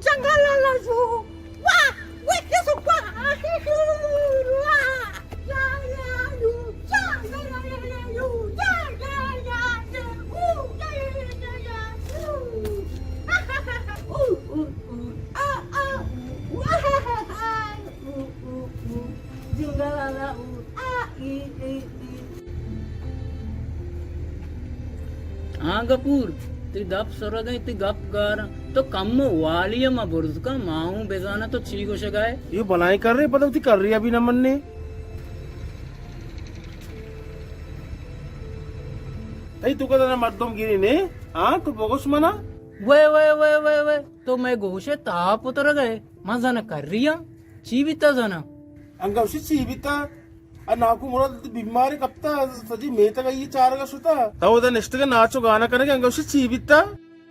جنگل ءَ لجو، واہ، وے کس واہ، واہ، یا، یا، یو، یا، یا، یا، یا، یو، یا، یا، یا، یا، یو، یا، یا، یا، یا، یو۔ او، او، او، آ، آ، او، آ، ہا، ہا، ہا، او، او، او، جنگل ءَ لا، او، آ، ای، ای، ای۔ ہاں گپور، تئی دپ سرگ ءَ، تئی گپ گار ءَ۔ تو کمو والی ءَ ما برز کن، ما اوں بزاناں تو چی گوشگ ءَ ئے۔ اے بلائیں کرے، پدا وتی کرے ءَ بھی نہ منّے۔ تئی تو کدانا مردم گیری نے؟ ہاں، تو بگوش منا۔ وے، وے، وے، وے، وے، تو مئے گوش ءَ تاپ اترگ ءَ ئے۔ ما زاناں کرے آں، چی بیتا زاناں؟ انگا گوشی چی بیتا؟ ا ناکو مراد بیمارے کپتا، سجی میتگ ءَ چارگ ءَ شتا۔ تو ادا نشتگ ءَ ناچ ءُ گانا کنگ ءَ، انگا گوشی چی بیتا؟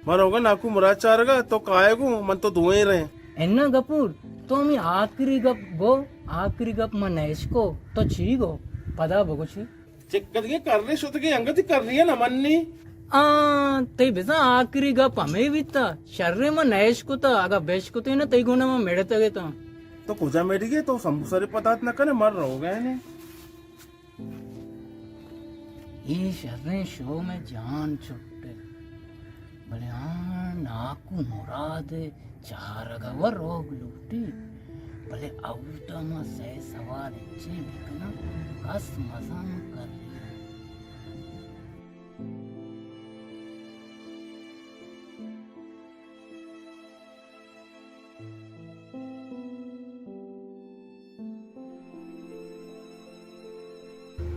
من روگا ناکو مراد چارگ ءَ، تو کائے گوں، من تو دوئیں رہیں۔ انا گپور، تو ہمے آخری گپ گو، آخری گپ من نہ اشکو، تو چی گو؟ پدا بگوشی۔ چکدگے کرے شتگے، انگتی کرے نہ منّی۔ آ، تئی بزاں آخری گپ ہمے بیتا، شریں من نہ اشکتا، اگا بشکتیں نا تئی گونا من مڑتگ اتاں۔ تو کجا مڑی گئے؟ تو سمبوسہ رے پتات نہ کنے، من روگ ءَ نے۔ اے شریں شو میں جان چھٹے۔ بلے آ ناکو مراد ءِ چارگ ءَ و روگ لوٹی، بلے اودا ما سئے سوال انچیں بکناں، کس مزن کرے۔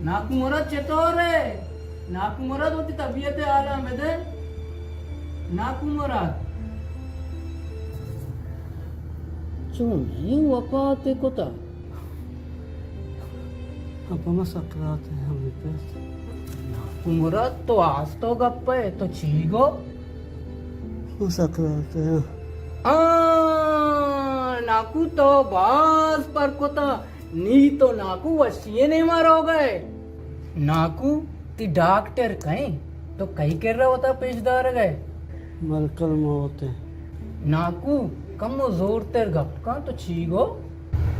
ناکو مراد چطور ئے؟ ناکو مراد وتی طبیعت ءِ حالاں بدے۔ ناکو مراد۔ چون ایں وفات کتا؟ ابا ما سکرات ءَ ہمے پس۔ ناکو مراد تو آستو گپ ئے، تو چی گو؟ ما سکرات ءَ۔ آ، ناکو تو باز پر کتا۔ نی تو ناکو وشی ءِ نیما روگ ءَ ئے۔ ناکو، تئی ڈاکٹر کئے؟ تو کئی کرا وتا پیش دارگ ءَ ئے؟ ملکل موت ءَ۔ ناکو، کمو زورتر گپ کن، تو چی گو؟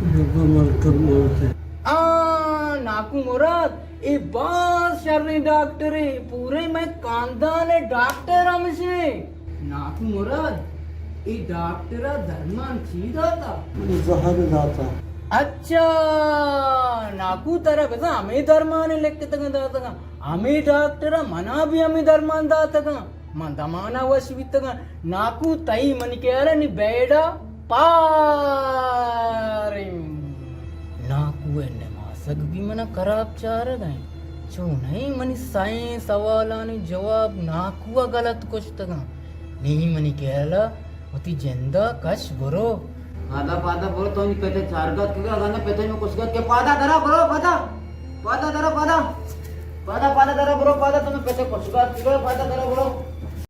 بابا ملکل موت ءَ۔ آ، ناکو مراد، اے باز شریں ڈاکٹرے، پورے مئے کاندان ءِ ڈاکٹر ہمشے۔ ناکو مراد، اے ڈاکٹر ءَ درمان چی داتا؟ زہر داتا۔ اچھا، ناکو ترا بزاں ہمے درمان لکتگاں داتگاں۔ ہمے ڈاکٹر ءَ منا بھی ہمے درمان داتگاں۔ من دمانا وش بیتگاں۔ ناکو تئی منی خیال ءَ نی بیڑا پار انت۔ ناکو ءِ نماسگ بھی منا خراب چارگ ءَ انت۔ چونیں منی سئیں سوالانی جواب ناکو ءَ غلط کشتگاں۔ نی منی خیال ءَ وتی جند ءَ کش برو۔ پادا، پادا برو، تو نی پت ءِ چارگ ءَ اتکگ ئے، اگاں نہ پت ءَ نوں کشگ ءَ اتکگ ئے۔ پادا درا برو، پادا۔ پادا درا، پادا۔ پادا، پادا درا برو، پادا، تو نی پت ءِ کشگ ءَ اتکگ ئے، پادا درا برو۔